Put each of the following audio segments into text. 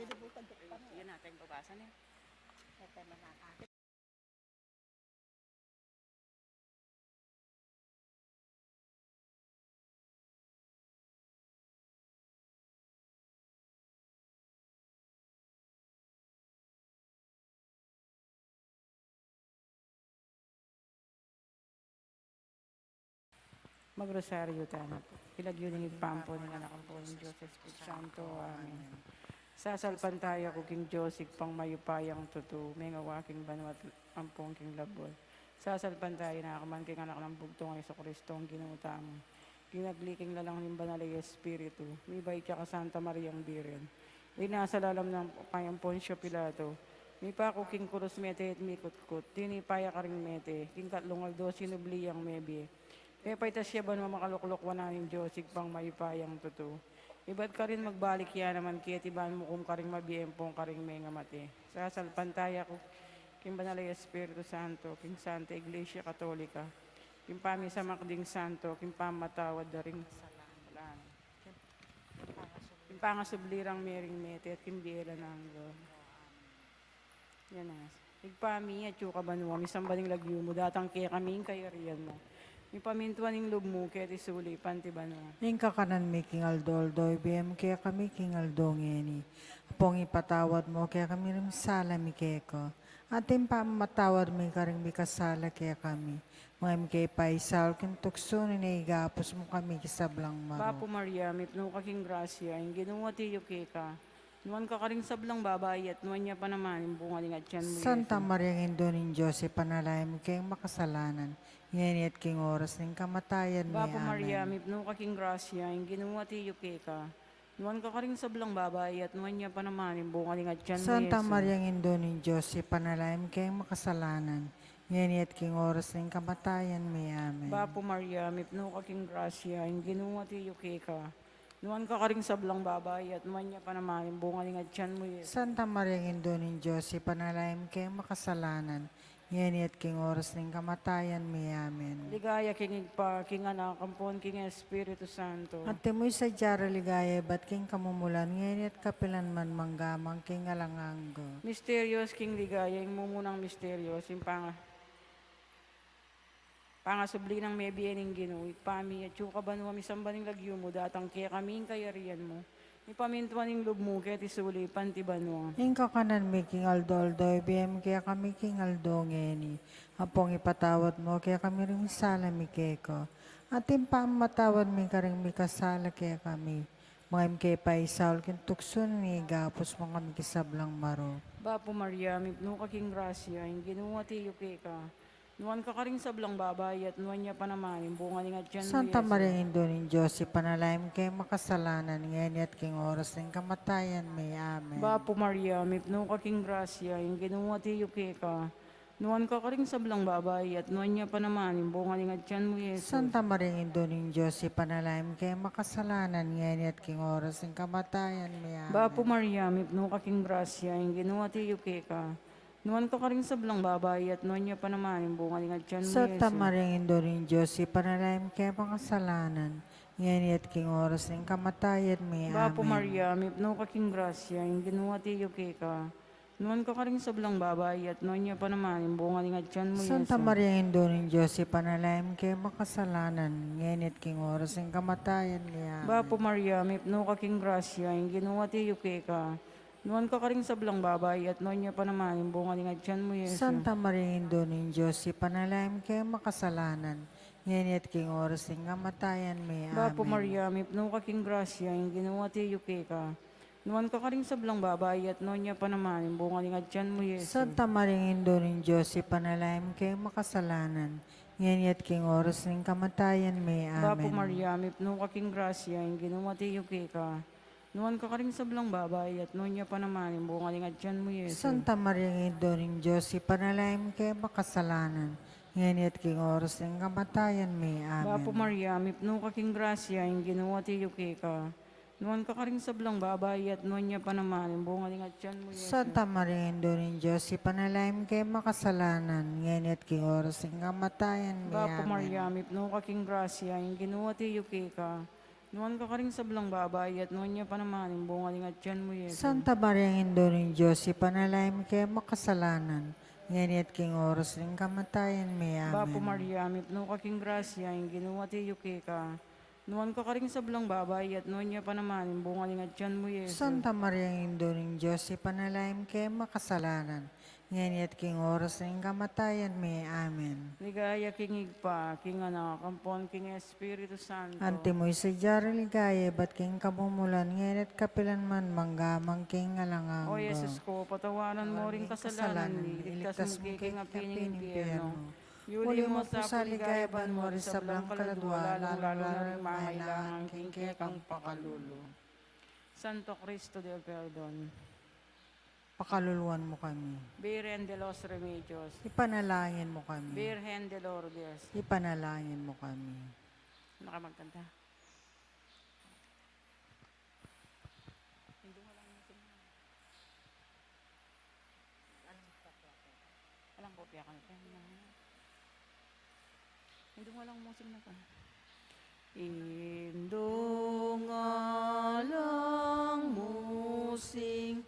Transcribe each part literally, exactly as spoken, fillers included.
Yan natin babasa niya. Magrosaryo tana pu. King lagyu ning Ibpa, ampo ning Anak, ampo ning Dios Espiritu Santo. Amen. Sasalpantaya ku king Dios, Ibpang mayupayang tutu, mengawa king banua at ampong king labur. Sasalpantaya na ku man king Anak nang bugtung a Jesucristo, Ginu tamu. King nagli king lalang ning Banal a Espiritu, mibait ya kang Santa Mariang Birhen, inasa lalam ning payang Poncio Pilato, mipaku king krus, mete at mikutkut, tinipa ya karing mete, king katlung aldo sinubli yang mebie. Pepaitas ya banua, makalukluk wanan ning Dios Ibpang mayupayang tutu. Ibat karin magbalik ya naman keti ban mukum karing mabie ampong karing mengamate. Sasalpantaya ku king Banal a Espiritu Santo, king Santa Iglesia Katolika, king pamisamak ding santo, king pamamatawad da ring kasalanan, king pangasubli rang mie ring mete, at king bie alang angga. Yan na. Ibpa mi, atsu ka banua, misamban ing lagyu mu, datang kekami ing kayarian mu. Mipamintuan ing lub mu, keti sulip anti banua. Ing kakanan mi king aldo-aldo, ibie mu kekami king aldo ngeni. Ampong ipatawad mu kekami ring sala mi keka, anti ing pamamatawad mi karing mikasala kekami. Manga e mu ke paisaul king tuksu, nune ikabus mu kami king sablang marok. Bapu Maria, mipnu ka king grasya, ing Ginu atiu keka. Nuan ka karing sablang babai, at nuan ya pa naman ing bunga ning atian mu, Santa Maria, Indu ning Dios, ipanalangin mu keng makasalanan, ngeni at king oras ning kamatayan mi. Bapu Maria, mipnu ka king grasya, ing Ginu atiu keka. Nuan ka karing sablang babai, at nuan ya pa naman ing bunga ning atian mu, Santa Maria, Indu ning Dios, ipanalangin mu keng makasalanan, ngeni at king oras ning kamatayan mi. Amen. Bapu Maria, mipnu ka king grasya, ing Ginu atiu keka. Nuan ka karing sablang babai, at nuan ya pa naman ing bunga ning atian mu, Jesus. Santa Maria, Indu ning Dios, ipanalangin mu keng makasalanan, ngeni at king oras ning kamatayan mi. Amen. Ligaya king Ibpa, king Anak, ampon king Espiritu Santo. Antimo ing sadya rang ligaya ibat king kamumulan, ngeni at kapilan man, mangga man king alang angga. Misterios king ligaya, ing mumunang misterios, ing panga- Pangasubli nang mebie ning Ginu. Ibpa mi, atsu ka banua, misamban ing lagyu mu, datang kekami ing kayarian mu. Mipamintuan ing lub mu, keti sulip anti banua. Ing kakanan mi king aldo-aldo, ibie mu kekami king aldo ngeni. Ampon ipatawad mu kekami ring sala mi keka, anti ing pamamatawad mi karing mikasala kekami. Manga e mu ke paisaul king tuksu, nune ikabus mu kami king sablang marok. Bapu Maria, mipnu ka king grasya, ing Ginu atiu keka. Nuan ka karing sablang babai, at nuan ya pa naman ing bunga ning atian mu, Santa Maria, Indu ning Dios, ipanalangin mu keng makasalanan, ngeni at king oras ning kamatayan mi. Amen. Bapu Maria, mipnu ka king grasya, ing Ginu atiu keka. Nuan ka karing sablang babai, at nuan ya pa naman ing bunga ning atian mu, Jesus. Santa Maria, Indu ning Dios, ipanalangin mu keng makasalanan, ngeni at king oras ning kamatayan mi. Amen. Bapu Maria, mipnu ka king grasya, ing Ginu atiu keka. Nuan ka karing sablang babai, at nuan ya pa naman ing bunga ning atian mu, Santa Maria, Indu ning Dios, ipanalangin mu keng makasalanan, ngeni at king oras ning kamatayan mi. Amen. Bapu Maria, mipnu ka king grasya, ing Ginu atiu keka. Nuan ka karing sablang babai, at nuan ya pa naman ing bunga ning atian mu, Santa Maria, Indu ning Dios, ipanalangin mu keng makasalanan, ngeni at king oras ning kamatayan mi. Amen. Bapu Maria, mipnu ka king grasya, ing Ginu atiu keka. Nuan ka karing sablang babai, at nuan ya pa naman ing bunga ning atian mu, Jesus. Santa Maria, Indu ning Dios, ipanalangin mu keng makasalanan, ngeni at king oras ning kamatayan mi. Amen. Bapu Maria, mipnu ka king grasya, ing Ginu atiu keka. Nuan ka karing sablang babai, at nuan ya pa naman ing bunga ning atian mu, Jesus. Santa Maria, Indu ning Dios, ipanalangin mu keng makasalanan, ngeni at king oras ning kamatayan mi. Amen. Bapu Maria, mipnu ka king grasya, ing Ginu atiu keka. Nuan ka karing sablang babai, at nuan ya pa naman ing bunga ning atian mu, Jesus. Santa Maria, Indu ning Dios, ipanalangin mu keng makasalanan, ngeni at king oras ning kamatayan mi. Amen. Bapu Maria, mipnu ka king grasya, ing Ginu atiu keka. Nuan ka karing sablang babai, at nuan ya pa naman ing bunga ning atian mu, Jesus. Santa Maria, Indu ning Dios, ipanalangin mu keng makasalanan, ngeni at king oras ning kamatayan mi. Bapu Maria, mipnu ka king grasya, ing Ginu atiu keka. Nuan ka karing sablang babai, at nuan ya pa naman ing bunga ning atian mu, Jesus. Santa Maria, Indu ning Dios, ipanalangin mu keng makasalanan, ngeni at king oras ning kamatayan mi. Amen. Bapu Maria, mipnu ka king grasya, ing Ginu atiu keka. Nuan ka karing sablang babai, at nuan ya pa naman ing bunga ning atian mu, Jesus. Santa Maria, Indu ning Dios, ipanalangin mu keng makasalanan, ngeni at king oras ning kamatayan mi. Amen. Ligaya king Ibpa, king Anak, ampon king Espiritu Santo. Antimo ing sadya ring ligaya, ibat king kamumulan, ngeni at kapilan man, mangga man king alang angga. O Jesus ko, patawaran mu ring kasalanan mi, iligtas mu kami king api ning impyernu. Yuli mu sa king ligaya banua ring sablang kaladua, lalung-lalu na ring mangailangan king kekang pakalulu. Santo Cristo del Perdon. Pakaluluan mu kami. Virgen de los Remedios. Ipanalangin mu kami. Virgen de Lourdes. Ipanalangin mu kami. Nakamagkanta. Alang kopya kanta. Indung alang musing na ka. Indung alang musing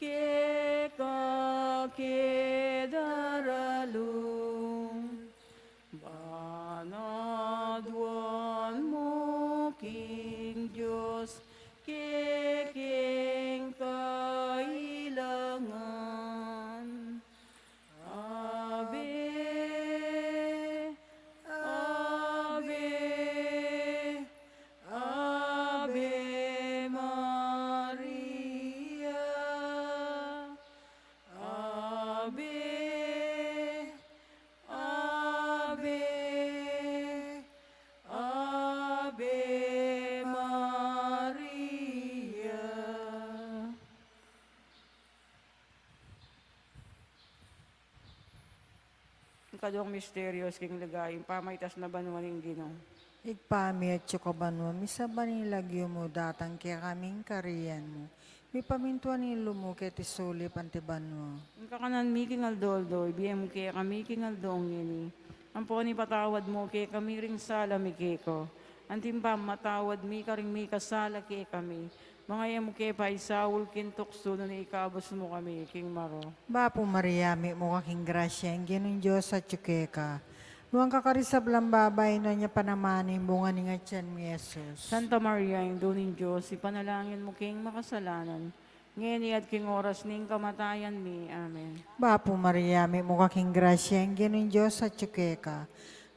keka ke daralung, panaduan mu king Dios kekeng kailangan. Ave, Ave, Ave Maria. Ave, Ave, Ave Maria. Ing kaduang misteryos king ligaya, ing pamaitas na banua ning Ginu. Ibpa mi, atsu ka banua, misamban ya ing lagyu mu, datang kekami ing karian mu, mipamintuan ing lub mu keti sulip anti banua. Ing kakanan mi king aldo-aldo, ibie mu kekami king aldo ngeni. Ampon ipatawad mu kekami ring sala mi keka, anti ing pamamatawad mi karing mikasala kekami. Manga e mu ke paisaul king tuksu, nune ikabus mu kami king marok. Bapu Maria, mitmu ka king grasya, ing Ginung Dios atyu keka. Nuan ka karing sablang babai, nuan ya pa naman ing bunga ning atyan mu, i Jesus. Santa Maria, Indu ning Dios, ipanalangin mu keng makasalanan, ngeni at king oras ning kamatayan mi. Amen. Bapu Maria, mitmu ka king grasya, ing Ginung Dios atyu keka.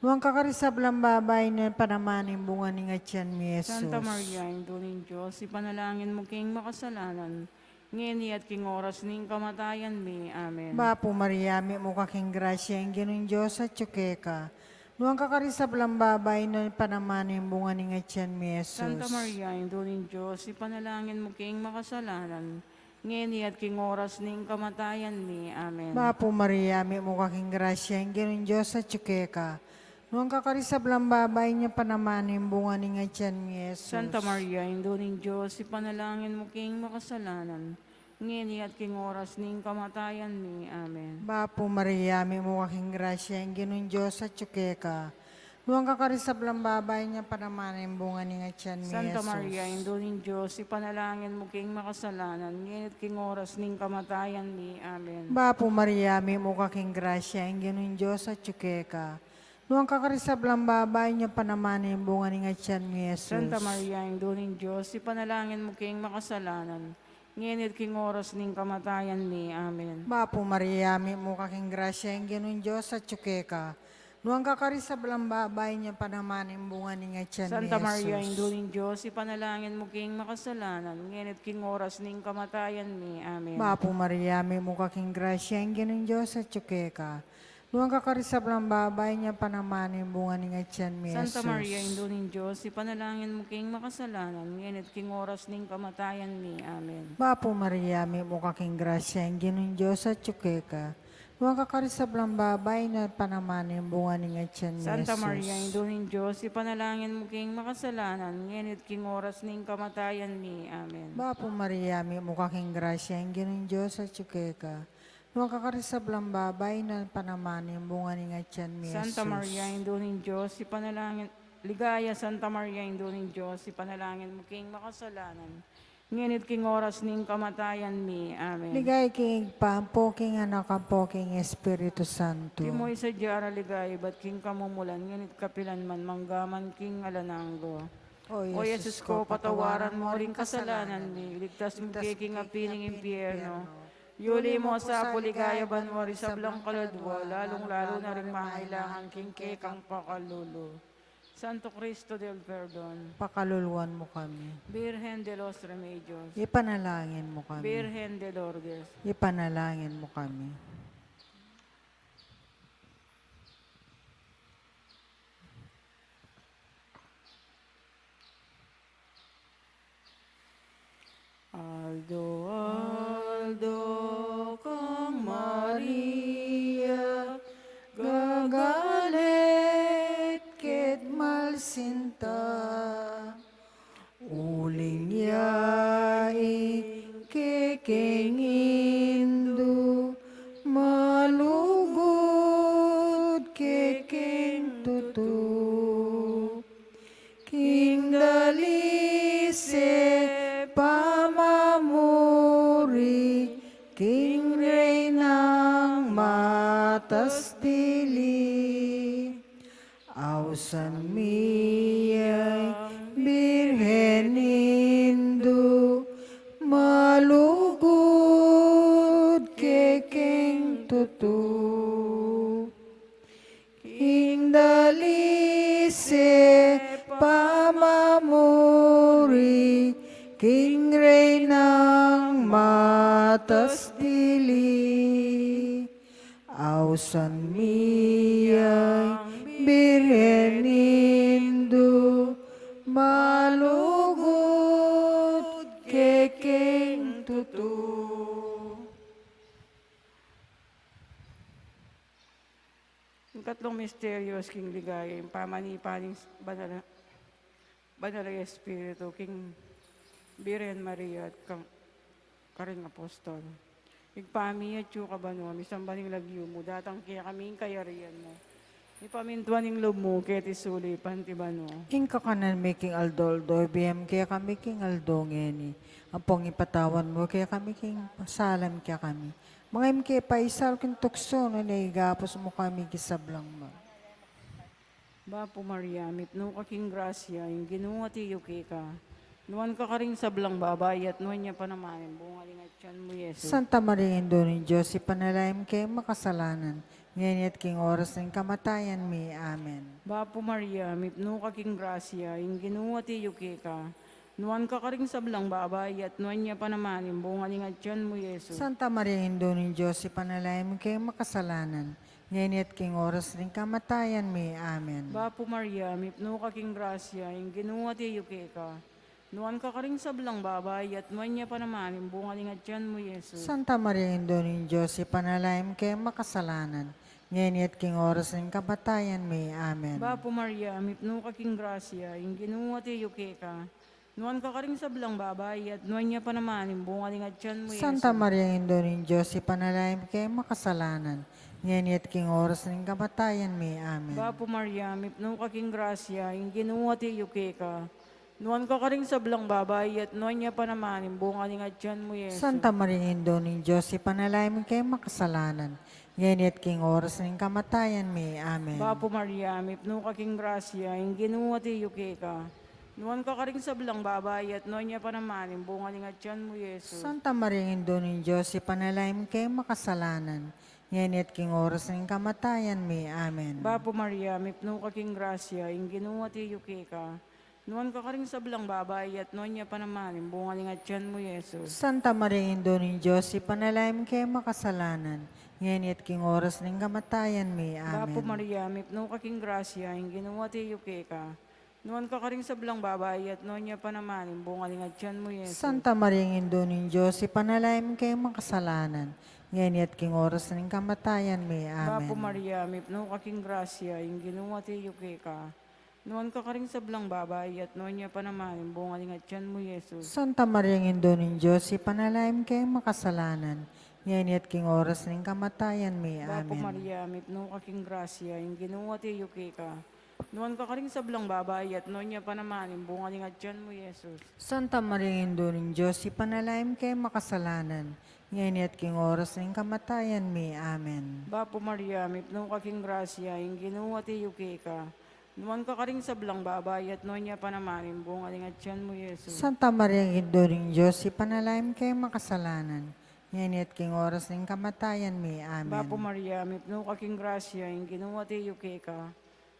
Nuan ka karing sablang babai, nuan ya pa naman ing bunga ning atyan mu, i Jesus. Santa Maria, Indu ning Dios, ipanalangin mu keng makasalanan, ngeni at king oras ning kamatayan mi. Amen. Bapu Maria, mitmu ka king grasya, ing Ginung Dios atyu keka. Nuan ka karing sablang babai, nuan ya pa naman ing bunga ning atyan mu, i Jesus. Santa Maria, Indu ning Dios, ipanalangin mu keng makasalanan, ngeni at king oras ning kamatayan mi. Amen. Bapu Maria, mitmu ka king grasya, ing Ginung Dios atyu keka. Nuan ka karing sablang babai, nuan ya pa naman ing bunga ning atyan mu, i Jesus. Santa Maria, Indu ning Dios, ipanalangin mu keng makasalanan, ngeni at king oras ning kamatayan mi. Amen. Bapu Maria, mitmu ka king grasya, ing Ginung Dios atyu keka. Nuan ka karing sablang babai, nuan ya pa naman ing bunga ning atyan mu, i Jesus. Santa Maria, Indu ning Dios, ipanalangin mu keng makasalanan, ngeni at king oras ning kamatayan mi. Amen. Bapu Maria, mitmu ka king grasya, ing Ginung Dios atyu keka. Nuan ka karing sablang babai, nuan ya pa naman ing bunga ning atyan mu, i Jesus. Santa Maria, Indu ning Dios, ipanalangin mu keng makasalanan, ngeni at king oras ning kamatayan mi. Amen. Bapu Maria, mitmu ka king grasya, ing Ginung Dios atyu keka. Nuan ka karing sablang babai, nuan ya pa naman ing bunga ning atyan mu, i Jesus. Santa Maria, Indu ning Dios, ipanalangin mu keng makasalanan, ngeni at king oras ning kamatayan mi. Amen. Bapu Maria, mitmu ka king grasya, ing Ginung Dios atyu keka. Nuan ka karing sablang babai, nuan ya pa naman ing bunga ning atyan mu, i Jesus. Santa Maria, Indu ning Dios, ipanalangin mu keng makasalanan, ngeni at king oras ning kamatayan mi. Amen. Bapu Maria, mitmu ka king grasya, ing Ginung Dios atyu keka. Nuan ka karing sablang babai, nuan ya pa naman ing bunga ning atyan mu, i Jesus. Santa Maria, Indu ning Dios, ipanalangin mu keng makasalanan, ngeni at king oras ning kamatayan mi. Amen. Bapu Maria, mitmu ka king grasya, ing Ginung Dios atyu keka. Nuan ka karing sablang babai, nuan ya pa naman ing bunga ning atyan mu, i Jesus. Santa Maria, Indu ning Dios, ipanalangin, Ligaya, Santa Maria, Indu ning Dios, ipanalangin mu king makasalanan, ngeni at king oras ning kamatayan mi. Amen. Ligaya king Ibpa, ampo king Anak, ampo king Espiritu Santo. Antimo ing sadya a ligaya, ibat king kamumulan, ngeni at kapilan man, mangga man king alang angga. O Jesus ko, patawaran mu ring kasalanan mi, iligtas mu kami king api ning impyerno, yuli mu sa pu king ligaya banua ring sablang kaladua, lalung-lalu na ring mangailangan king kekang pakalulu. Santo Cristo del Perdon, pakaluluan mu kami. Virgen de los Remedios, ipanalangin mu kami. Virgen de Lourdes, ipanalangin mu kami. Aldo-aldo kang Maria, gagalit ket malsinta. Uling ya ing kekeng Indu, malugud kekeng tutu. King dalise pamamuri, king Reynang matas dili. Ausan mi yang Birhen Indu, malugud kekeng tutu. King dalise pamamuri, king Reynang matas dili. Ausan mi yang Birhen Indu, malugud kekeng tutu. Ing katlung misteryos king ligaya, ing pamanipa ning Banal, Banal a Espiritu king Birhen Maria at kang, karing apostol. Ibpa mi, atsu ka banua, misamban ing lagyu mu, datang kekami ing kayarian mu. Mipamintuan ing lub mu keti sulip anti banua. Ing kakanan mi king aldo-aldo ibie mu kekami king aldo ngeni. Ampon ipatawad mu kekami king sala mi kekami, manga e mu ke paisaul king tuksu, nune ikabus mu kami king sablang mal. Bapu Maria, mipnu ka king grasya, ing Ginu atiu keka. Nuan ka karing sablang babai, at nuan ya pa naman ing bunga ning atian mu, Jesus. Santa Maria, Indu ning Dios, ipanalangin mu kaming makasalanan, ngeni at king oras ning kamatayan mi. Amen. Bapu Maria, mipnu ka king grasya, ing Ginu atiu keka. Nuan ka karing sablang babai, at nuan ya pa naman ing bunga ning atian mu, Jesus. Santa Maria, Indu ning Dios, ipanalangin mu kaming makasalanan, ngeni at king oras ning kamatayan mi. Amen. Bapu Maria, mipnu ka king grasya, ing Ginu atiu keka. Nuan ka karing sablang babai, at nuan ya pa naman ing bunga ning atian mu, Jesus. Santa Maria, Indu ning Dios, ipanalangin mu kaming makasalanan, ngeni at king oras ning kamatayan mi. Amen. Bapu Maria, mipnu ka king grasya, ing Ginu atiu keka. Nuan ka karing sablang babai, at nuan ya pa naman ing bunga ning atian mu, Jesus. Santa Maria, Indu ning Dios, ipanalangin mu kaming makasalanan, ngeni at king oras ning kamatayan mi. Amen. Bapu Maria, mipnu ka king grasya, ing Ginu atiu keka. Nuan ka karing sablang babai, at nuan ya pa naman ing bunga ning atian mu, Jesus. Santa Maria, Indu ning Dios, ipanalangin mu kaming makasalanan, ngeni at king oras ning kamatayan mi. Amen. Bapu Maria, mipnu ka king grasya, ing Ginu atiu keka. Nuan ka karing sablang babai, at nuan ya pa naman ing bunga ning atian mu, Jesus. Santa Maria, Indu ning Dios, ipanalangin mu kaming makasalanan, ngeni at king oras ning kamatayan mi. Amen. Bapu Maria, mipnu ka king grasya, ing Ginu atiu keka. Nuan ka karing sablang babai, at nuan ya pa naman ing bunga ning atian mu, Jesus. Santa Maria, Indu ning Dios, ipanalangin mu kaming makasalanan, ngeni at king oras ning kamatayan mi. Amen. Bapu Maria, mipnu ka king grasya, ing Ginu atiu keka. Nuan ka karing sablang babai, at nuan ya pa naman ing bunga ning atian mu, Jesus. Santa Maria, Indu ning Dios, ipanalangin mu kaming makasalanan, ngeni at king oras ning kamatayan mi. Amen. Bapu Maria, mipnu ka king grasya, ing Ginu atiu keka. Nuan ka karing sablang babai, at nuan ya pa naman ing bunga ning atian mu, Jesus. Santa Maria, Indu ning Dios, ipanalangin mu kaming makasalanan, ngeni at king oras ning kamatayan mi. Amen. Bapu Maria, mipnu ka king grasya, ing Ginu atiu keka. Nuan ka karing sablang babai, at nuan ya pa naman ing bunga ning atian mu, Jesus. Santa Maria, Indu ning Dios, ipanalangin mu keng makasalanan, ngeni at king oras ning kamatayan mi. Amen. Bapu Maria, mipnu ka king grasya, ing Ginu atiu keka. Nuan ka karing sablang babai, at nuan ya pa naman ing bunga ning atian mu, Jesus. Santa Maria, Indu ning Dios, ipanalangin mu keng makasalanan, ngeni at king oras ning kamatayan mi. Amen. Bapu Maria, mipnu ka king grasya, ing Ginu atiu keka.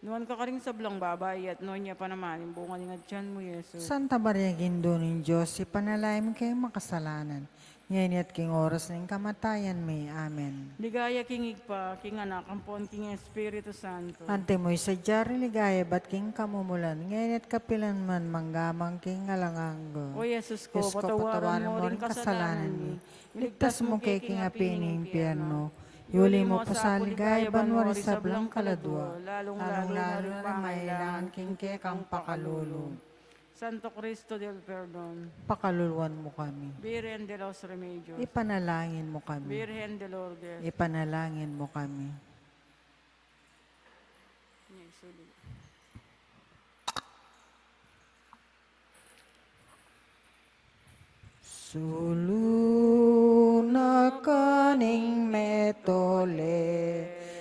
Nuan ka karing sablang babai, at nuan ya pa naman ing bunga ning atian mu, Jesus. Santa Maria, Indu ning Dios, ipanalangin mu keng makasalanan, ngeni at king oras ning kamatayan mi. Amen. Ligaya king Ibpa, king Anak, ampon king Espiritu Santo. Antimo ing sadya ring ligaya ibat king kamumulan, ngeni at kapilan man, mangga man king alang angga. O Jesus ko, patawaran mu ring kasalanan mi. Iligtas mu ke king api ning impyerno. Iuli mu pa sa ligaya banua ring sablang kaladua, lalung-lalu na ring mangailangan king kekang pakalulu. Santo Cristo del Perdon. Pakaluluan mu kami. Virgen de los Remedios. Ipanalangin mu kami. Virgen de Lourdes. Ipanalangin mu kami. Sulu na ka ning meto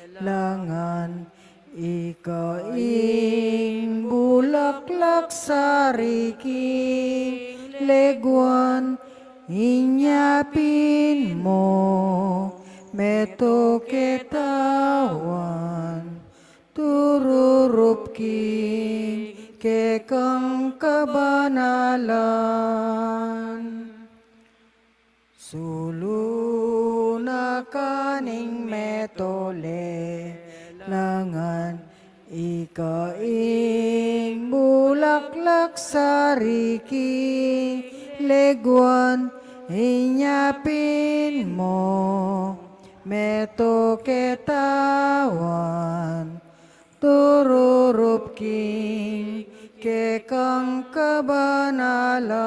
lelangan, ika ing bulaklak sa riking leguan, inya pin mu meto ketawan, tururup king kekang kabanalan. Sulu na ka ning meto lelangan, ika ing bulaklak sa riking leguan, inya pin mu meto ketawan, tururup king kekang kabanalan.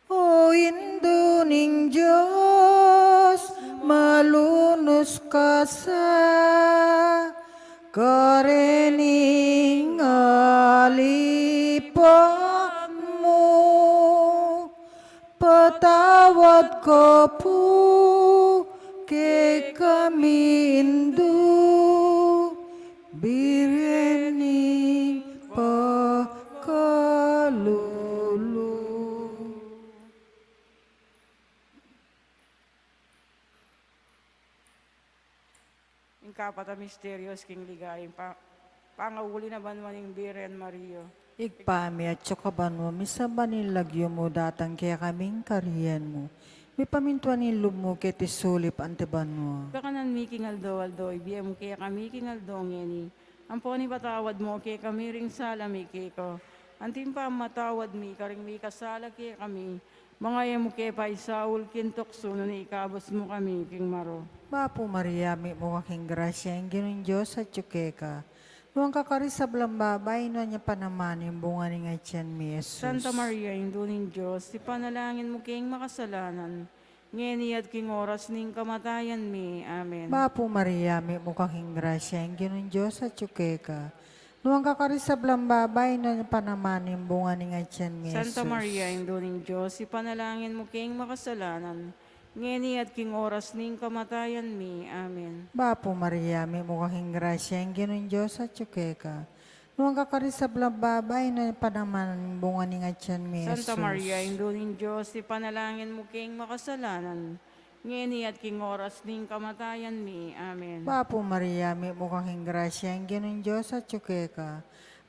O Indu ning Dios, malunus ka sa karening alipan mu. Patawad ka pu kekami, Indu, Birhen ning pakalulu. Ing kapat a misteryos king ligaya, ing pa-, pangauli na banua ning Birhen Maria. Ibpa mi, atsu ka banua, misamban ya ing lagyu mu, datang kekami ing karian mu. Mipamintuan ing lub mu keti sulip anti banua. Ing kakanan mi king aldo-aldo, ibie mu kekami king aldo ngeni. Ampon ipatawad mu kekami ring sala mi keka, anti ing pamamatawad mi karing mikasala kekami. Manga e mu ke paisaul king tuksu, nune ikabus mu kami king marok. Bapu Maria, mitmu ka king grasya, ing Ginung Dios atyu keka. Nuan ka karing sablang babai, nuan ya pa naman ing bunga ning atyan mu, i Jesus. Santa Maria, Indu ning Dios, ipanalangin mu keng makasalanan, ngeni at king oras ning kamatayan mi. Amen. Bapu Maria, mitmu ka king grasya, ing Ginung Dios atyu keka. Nuan ka karing sablang babai, nuan ya pa naman ing bunga ning atyan mu, i Jesus. Santa Maria, Indu ning Dios, ipanalangin mu keng makasalanan, ngeni at king oras ning kamatayan mi. Amen. Bapu Maria, mitmu ka king grasya, ing Ginung Dios atyu keka. Nuan ka karing sablang babai, nuan ya pa naman ing bunga ning atyan mu, i Jesus. Santa Maria, Indu ning Dios, ipanalangin mu keng makasalanan, ngeni at king oras ning kamatayan mi. Amen. Bapu Maria, mitmu ka king grasya, ing Ginung Dios atyu keka.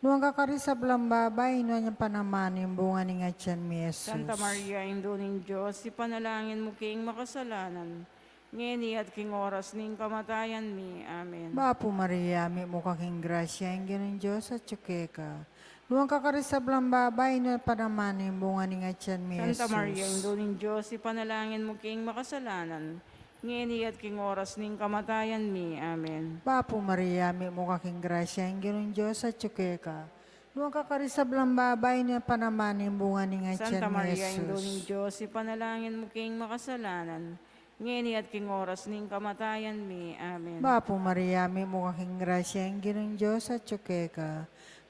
Nuan ka karing sablang babai, nuan ya pa naman ing bunga ning atyan mu, i Jesus. Santa Maria, Indu ning Dios, ipanalangin mu keng makasalanan, ngeni at king oras ning kamatayan mi. Amen. Bapu Maria, mitmu ka king grasya, ing Ginung Dios atyu keka. Nuan ka karing sablang babai, nuan ya pa naman ing bunga ning atyan mu, i Jesus. Santa Maria, Indu ning Dios, ipanalangin mu keng makasalanan, ngeni at king oras ning kamatayan mi. Amen. Bapu Maria, mitmu ka king grasya, ing Ginung Dios atyu keka. Nuan ka karing sablang babai, nuan ya pa naman ing bunga ning atyan mu, i Jesus. Santa Maria, Indu ning Dios, ipanalangin mu keng makasalanan, ngeni at king oras ning kamatayan mi. Amen. Bapu Maria, mitmu ka king grasya, ing Ginung Dios atyu keka.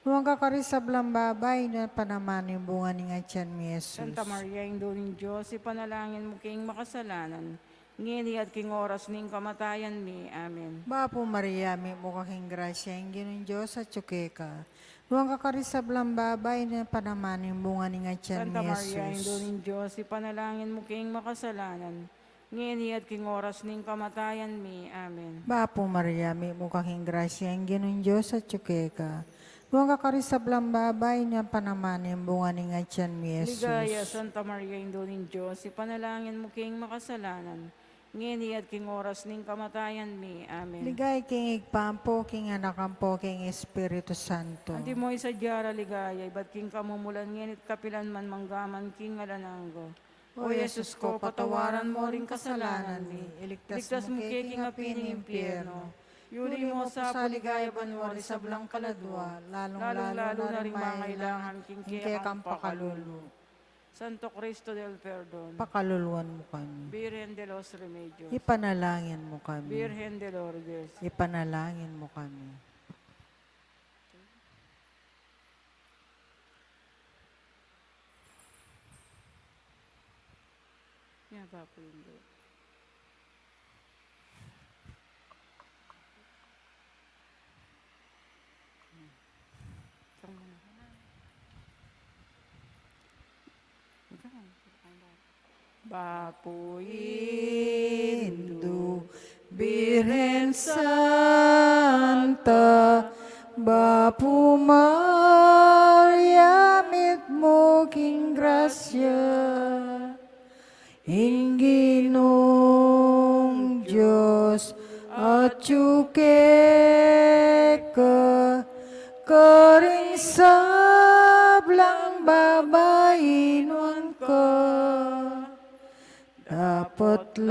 Nuan ka karing sablang babai, nuan ya pa naman ing bunga ning atian mu, Jesus. Santa Maria, Indu ning Dios, ipanalangin mu king makasalanan, ngeni at king oras ning kamatayan mi. Amen. Bapu Maria, mitmu ka king grasya, ing Ginung Dios atyu keka. Nuan ka karing sablang babai, nuan ya pa naman ing bunga ning atian mu, Jesus. Santa Maria, Indu ning Dios, ipanalangin mu king makasalanan, ngeni at king oras ning kamatayan mi. Amen. Bapu Maria, mitmu ka king grasya, ing Ginung Dios atyu keka. Nuan ka karing sablang babai, nuan ya pa naman ing bunga ning atian mu, Jesus. Ligaya, Santa Maria, Indu ning Dios, ipanalangin mu king makasalanan, ngeni at king oras ning kamatayan mi. Amen. Ligaya king Ibpa, ampo king Anak, ampo king Espiritu Santo. Antimo ing sadya ra ligaya, ibat king kamumulan, ngeni at kapilan man, mangga man king alang angga. O Jesus ko, patawaran mo ring kasalanan mi, iligtas mu ke king api ning impyerno. Yuli mo sa pu king ligaya banua ring sablang kaladua, lalung-lalu na ring mangailangan king kekang pakalulu. Santo Cristo del Perdon, pakaluluan mu kami. Virgen de los Remedios, ipanalangin mu kami. Virgen de Lourdes, ipanalangin mu kami. Yan, Bapu Indu. Bapu Indu, Birhen Santa, Bapu Maria, mitmu king grasya, ing Ginung Dios atyu keka, karing sablang babai nuan ka. Dapat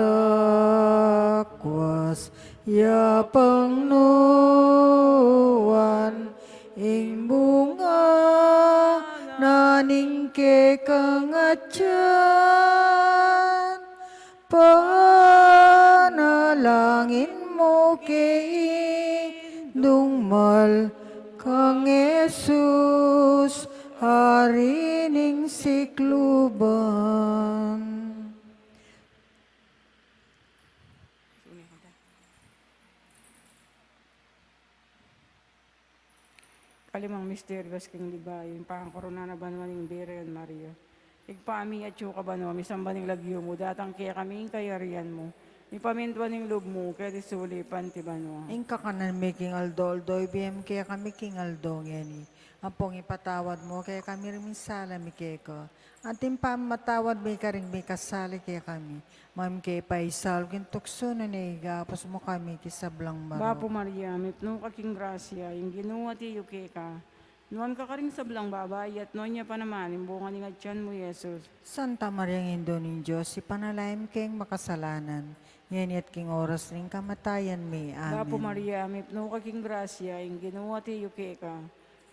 lakwas ya pang nuan ing bunga na ning kekang atian. Panalangin mu ke ing dungmal kang Jesus, Hari ning sikluban. Kalimang misteryo king ligaya, ing pangkorona na banua ning Birhen Maria. Ibpa mi, atyu ka banua, misamban ya ing lagyu mu, datang kekami ing kayarian mu, mipamintuan ing lub mu keti sulip anti banua. Ing kakanan mi king aldo-aldo ibie mu kekami king aldo ngeni. Ampong ipatawad mu kekami ring sala mi keka, anti ing pamamatawad mi karing mikasala kekami. E mu ke paisaul king tuksu, nune ikabus mu kami king sablang marok. Bapu Maria, mipnu ka king grasya, ing Ginu atyu keka. Nuan ka karing sablang babai, at nuan ya pa naman ing bunga ning atian mu, Jesus. Santa Maria, Indu ning Dios, ipanalangin mu keng makasalanan, ngeni at king oras ning kamatayan mi. Amen. Bapu Maria, mipnu ka king grasya, ing Ginu atyu keka.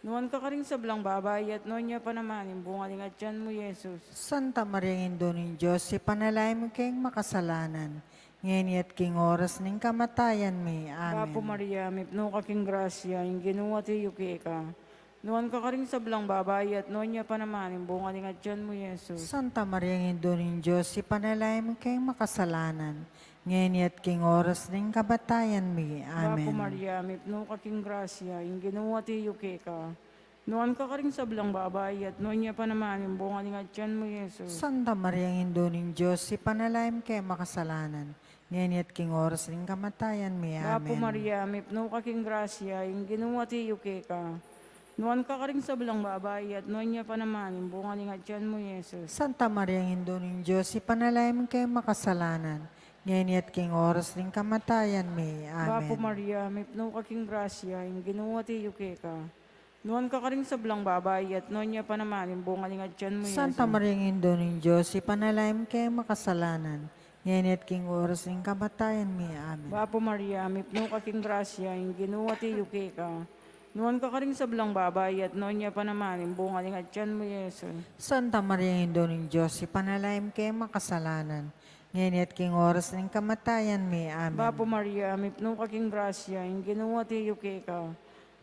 Nuan ka karing sablang babai, at nuan ya pa naman ing bunga ning atian mu, Jesus. Santa Maria, Indu ning Dios, ipanalangin mu keng makasalanan, ngeni at king oras ning kamatayan mi. Amen. Bapu Maria, mipnu ka king grasya, ing Ginu atyu keka. Nuan ka karing sablang babai, at nuan ya pa naman ing bunga ning atian mu, Jesus. Santa Maria, Indu ning Dios, ipanalangin mu keng makasalanan, ngeni at king oras ning kamatayan mi. Amen. Bapu Maria, mipnu ka king grasya, ing Ginu atyu keka. Nuan ka karing sablang babai, at nuan ya pa naman ing bunga ning atian mu, Jesus. Santa Maria, Indu ning Dios, ipanalangin mu keng makasalanan, ngeni at king oras ning kamatayan mi. Amen. Bapu Maria, mipnu ka king grasya, ing Ginu atyu keka. Nuan ka karing sablang babai, at nuan ya pa naman ing bunga ning atian mu, Jesus. Santa Maria, Indu ning Dios, ipanalangin mu keng makasalanan, ngeni at king oras ning kamatayan mi. Amen. Bapu Maria, mipnu ka king grasya, ing Ginu atyu keka. Nuan ka karing sablang babai, at nuan ya pa naman ing bunga ning atian mu, Jesus. Santa Maria, Indu ning Dios, ipanalangin mu keng makasalanan, ngeni at king oras ning kamatayan mi. Amen. Bapu Maria, mipnu ka king grasya, ing Ginu atyu keka. Nuan ka karing sablang babai, at nuan ya pa naman ing bunga ning atian mu, Jesus. Santa Maria, Indu ning Dios, ipanalangin mu keng makasalanan, ngeni at king oras ning kamatayan mi. Amen. Bapu Maria, mipnu ka king grasya, ing Ginu atiu keka.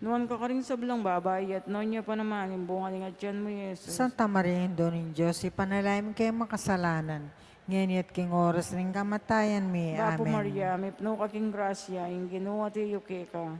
Nuan ka karing sablang babai, at nuan ya pa naman ing bunga ning atian mu, Jesus. Santa Maria, Indu ning Dios, ipanalangin mu keng makasalanan, ngeni at king oras ning kamatayan mi. Bapu Amen. Maria, mipnu ka king grasya, ing Ginu atiu keka.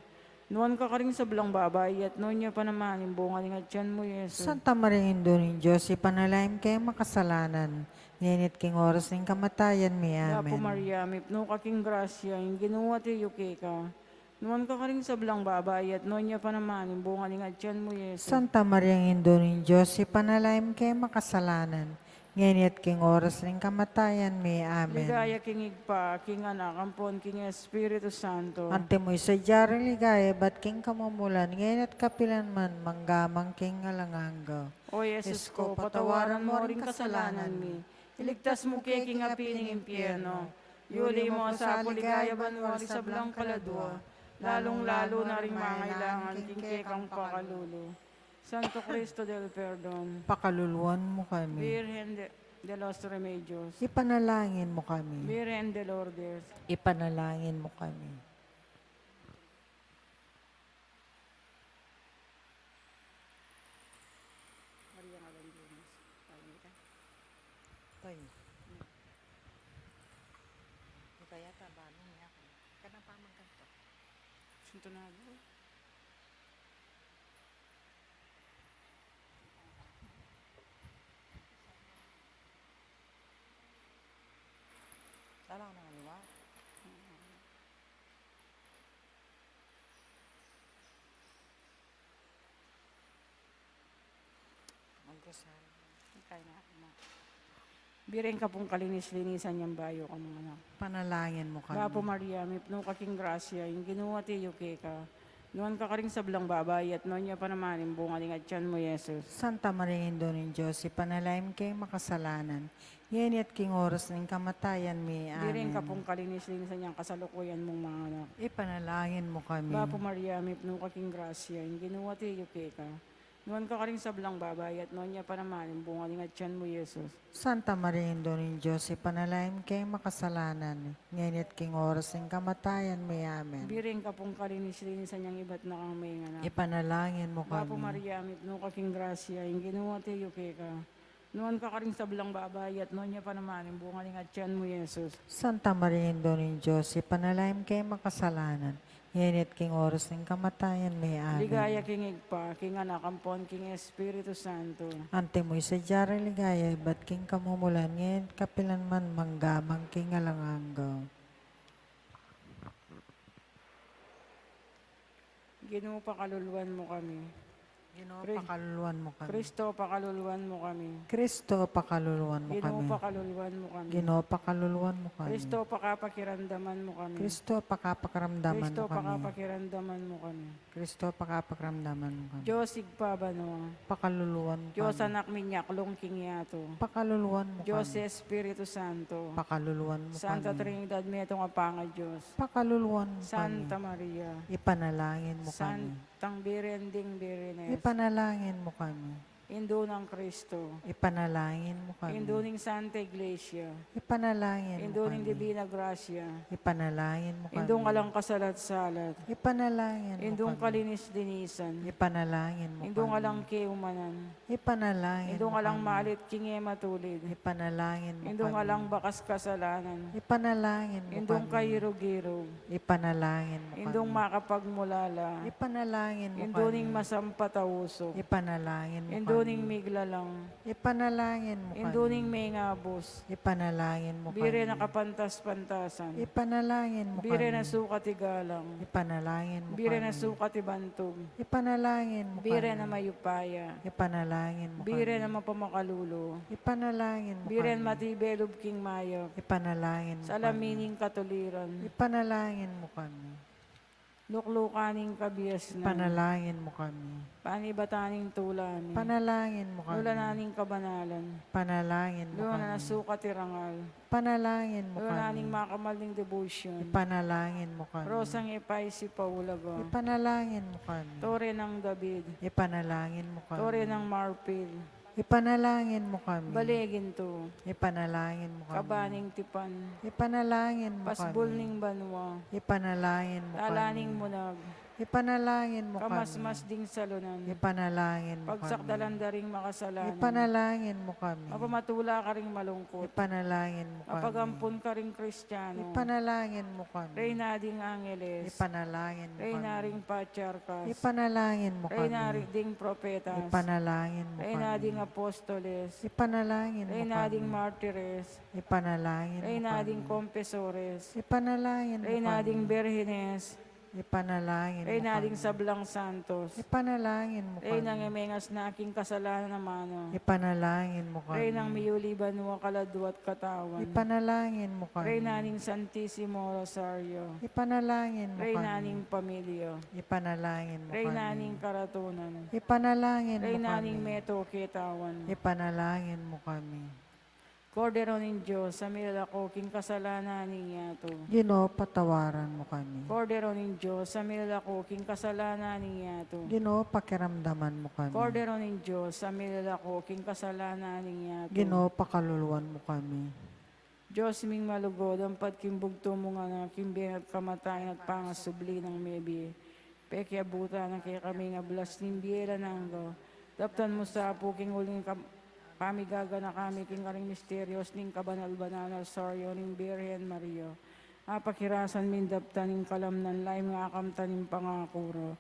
Nuan ka karing sablang babai, at nuan ya pa naman ing bunga ning atian mu, Jesus. Santa Maria, Indu ning Dios, ipanalangin mu keng makasalanan, ngeni at king oras ning kamatayan mi. Amen. Bapu Maria, mipnu ka king grasya, ing Ginu atiu keka. Nuan ka karing sablang babai, at nuan ya pa naman ing bunga ning atian mu, Jesus. Santa Maria, Indu ning Dios, ipanalangin mu keng makasalanan, ngeni at king oras ning kamatayan mi. Amen. Ligaya king Ibpa, king Anak, ampon king Espiritu Santo. Antimo ing sadya ring ligaya, ibat king kamumulan, ngeni at kapilan man, mangga man king alang angga. O Jesus ko, patawaran mu ring kasalanan mi. Iligtas mu ke king api ning impyerno. Yuli mu sa king ligaya banua ring sablang kaladua, lalung-lalu na ring mangailangan king kekang pakalulu. Santo Cristo del Perdon. Pakaluluan mu kami. Virgen de, de los Remedios. Ipanalangin mu kami. Virgen de Lourdes. Ipanalangin mu kami. Maria, ngalan Dios. Tayo. Kaya taba niya. Kanang pamangkan to. Sinto na ba? Alang na nga liwa. Magrosaryo. Kaya na, ma-, Biren ka pung kalinis-linisan yang bayu kang anak. Panalangin mu kami. Bapu Maria, mipnu ka king grasya, ing Ginu atiu keka. Nuan ka karing sablang babai, at nuan ya pa naman ing bunga ning atian mu, Jesus. Santa Maria, Indu ning Dios, ipanalangin mu keng makasalanan, ngeni at king oras ning kamatayan mi. Amen. Biren ka pung kalinis-linisan yang kasalukuyan mung manganak. Ipanalangin mu kami. Bapu Maria, mipnu ka king grasya, ing Ginu atiu keka. Nuan ka karing sablang babai, at nuan ya pa naman ing bunga ning atian mu, Jesus. Santa Maria, Indu ning Dios, ipanalangin mu keng makasalanan, ngeni at king oras ning kamatayan mi. Amen. Biren ka pung kalinis-linisan yang ibat na kang menganak. Ipanalangin mu kami. Bapu Maria, mipnu ka king grasya, ing Ginu atiu keka. Nuan ka karing sablang babai, at nuan ya pa naman ing bunga ning atian mu, Jesus. Santa Maria, Indu ning Dios, ipanalangin mu keng makasalanan, ngeni at king oras ning kamatayan mi. Amen. Ligaya king Ibpa, king Anak, ampon king Espiritu Santo. Antimo ing sadya ring ligaya, ibat king kamumulan, ngeni at kapilan man, mangga man king alang angga. Ginu, pakaluluan mu kami. Ginu, Kri-, pakaluluan mu kami. Kristo, pakaluluan mu kami. Kristo, pakaluluan mu kami. Ginu, pakaluluan mu kami. Ginu, pakaluluan mu kami. Kristo, pakapakiramdaman mu kami. Kristo, pakapakiramdaman mu kami. Kristo, pakapakiramdaman mu kami. Kristo, pakapakiramdaman mu kami. Dios Ibpa banua. Pakaluluan mu kami. Dios Anak, minyaklung king yatu. Pakaluluan mu kami. Dios Espiritu Santo. Pakaluluan mu kami. Santa Trinidad, metung a pangaDios. Pakaluluan mu kami. Santa Maria. Ipanalangin mu kami. Santang Biren ding Birhenes. Ipanalangin mu kami. Indu nang Kristo. Ipanalangin mu kami. Indu ning Santa Iglesia. Ipanalangin mu kami. Indu ning Divina Gracia. Ipanalangin mu kami. Indung alang kasalat-salat. Ipanalangin mu kami. Indung kalinis-linisan. Ipanalangin mu kami. Indung alang keumanan. Ipanalangin mu kami. Indung alang malit king e matulid. Ipanalangin mu kami. Indung alang bakas kasalanan. Ipanalangin mu kami. Indung kairug-irug. Ipanalangin mu kami. Indung makapagmulala. Ipanalangin mu kami. Indu ning masampat a usuk. Ipanalangin mu kami. Indu ning miglalang. Ipanalangin mu kami. Indu ning mengabus. Ipanalangin mu kami. Biren a kapantas-pantasan. Ipanalangin mu kami. Biren a sukat igalang. Ipanalangin mu kami. Biren a sukat ibantug. Ipanalangin mu kami. Biren a mayupaya. Ipanalangin mu kami. Biren a mapamakalulu. Ipanalangin mu kami. Biren matibe lub king mayap. Ipanalangin mu kami. Salamin ning katuliran. Ipanalangin mu kami. Luklukan ning kabiasnan. Ipanalangin mu kami. Panibatan ning tula mi. Ipanalangin mu kami. Lula na ning kabanalan. Ipanalangin mu kami. Lula na sukat irangal. Ipanalangin mu kami. Lula na ning makamal ning devotion. Ipanalangin mu kami. Rosang e paisipan ulaga. Ipanalangin mu kami. Tore nang David. Ipanalangin mu kami. Tore nang marpil. Ipanalangin mu kami. Bale gintu. Ipanalangin mu kami. Kaba ning tipan. Ipanalangin mu kami. Pasbul ning banua. Ipanalangin mu kami. Tala ning munag. Ipanalangin mu kami. Kamasmas ding salunan. Ipanalangin mu kami. Pagsakdalan da ring makasalanan. Ipanalangin mu kami. Mapamatula karing malungkut. Ipanalangin mu kami. Mapagampun karing Kristiano. Ipanalangin mu kami. Reyna ding angeles. Ipanalangin mu kami. Reyna ring patriarkas. Ipanalangin mu kami. Reyna ding propetas. Ipanalangin mu kami. Reyna ding apostoles. Ipanalangin mu kami. Reyna ding martires. Ipanalangin mu kami. Reyna ding kompesores. Ipanalangin mu kami. Reyna ding birhenes. Ipanalangin mu kami. Reyna ding sablang santos. Ipanalangin mu kami. Reynang emengas na king kasalanan a mano. Ipanalangin mu kami. Reynang miyuli banua, kaladua at katawan. Ipanalangin mu kami. Reyna ning Santisimo Rosario. Ipanalangin mu kami. Reyna ning pamilya. Ipanalangin mu kami. Reyna ning karatunan. Ipanalangin mu kami. Reyna ning meto ketawan. Ipanalangin mu kami. Kordero ning Dios, a milalako king kasalanan ning yatu. Ginu, patawaran mu kami. Kordero ning Dios, a milalako king kasalanan ning yatu. Ginu, pakiramdaman mu kami. Kordero ning Dios, a milalako king kasalanan ning yatu. Ginu, pakaluluan mu kami. Dios ming malugud, ampat king bugtung mung Anak, king bie at kamatayan at pangasubli nang mebie, pekiabutan na kekami ing ablas ning bie alang angga. Daptan mu sa pu king uli ning kam-, pamigaganaka mi king karing misterios ning kabanal-banal a Rosaryo ning Birhen Maria. Apakirasan mi daptan ing kalamnan lalam ning kamtan ning pangaku ra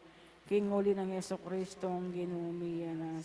king uli nang Jesucristo a Ginu mi. Amen.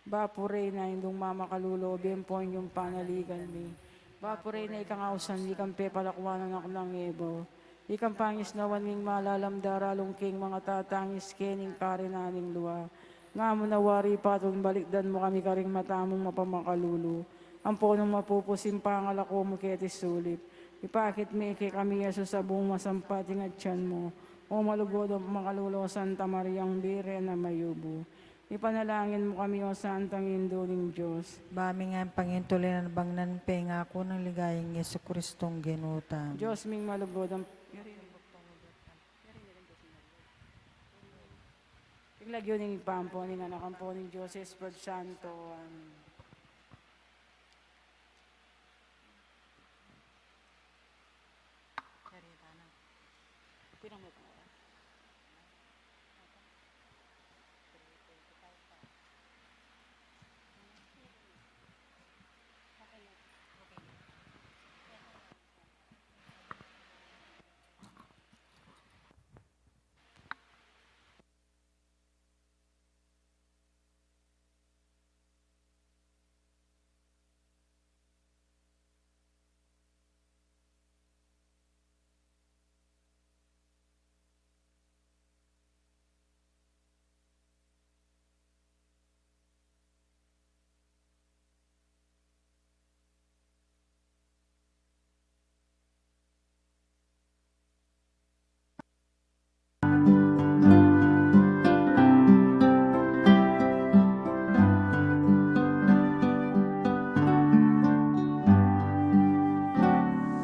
Bapu Reyna, Indung mamakalulu, bie ampon ing panaligan mi. Bapu Reyna, ikang ausan mi, ikang pepalakuan a anak nang Eva, ikang pangisnawan ming malalam daralung king mangatatangis keni king karinan ning lua. Nga mu na wari patun balikdan mu kami karing mata mung mapamakalulu, ampon nung mapupus ing pangalako mu keti sulip, ipakit mu kekami i Jesus a bung masampat ing atian mu. O malugud a makalulu, Santa Mariang Birhen a mayumu, ipanalangin mu kami, O Santang Indu ning Dios. Ba mi ngan pangintulinan bang nanu ing pengaku nang ligayang Jesucristong Ginu tamu. Dios ming malugud, ang king lagyu ning Ibpa, ampon ning Anak, ampon ning Dios Espiritu Santo. Amen.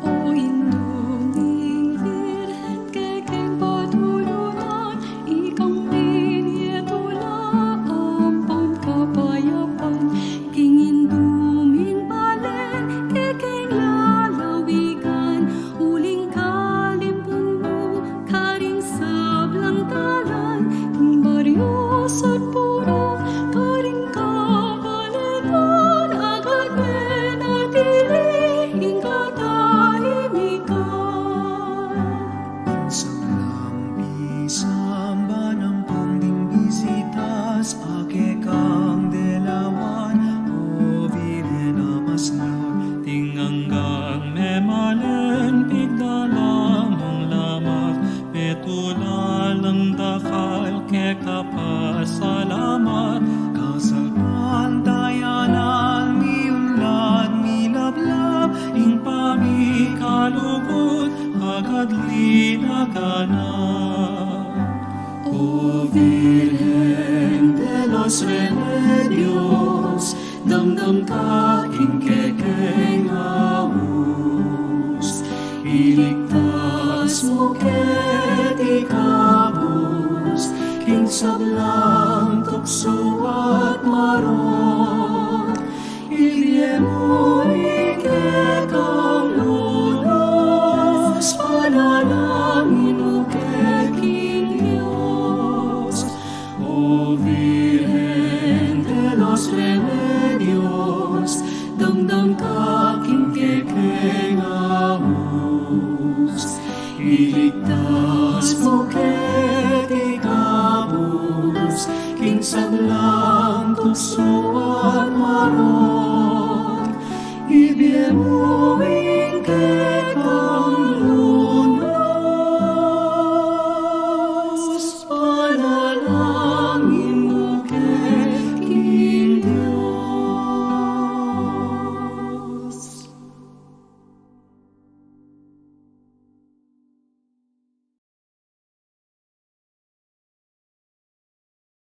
O Indu ning Birhen, kekeng patulunan, ikang binye tula ampon kapayapan, king Indu ming balen, kekeng lalawigan, uling kalimpun mu karing sablang dalan, king baryu at pura, karing kabalegan, agad menatili ing katahimikan. Ing sablang pisamban ampon ding bisitas a kekang delawan, O Birhen a masnud, king anggang memalen, pigdala mung lamak, petula lang dakal keka pasalamat, kasalpantayanan miunlad milablab, ing pamikalugud agad linaganap. O Virgen de los Remedios, damdam ka king kekeng aus, iligtas mu keti kabus king sablang tuksu at marok. Iligtas mu keti kabus king sablang tuksu at marok. Ibie mu ing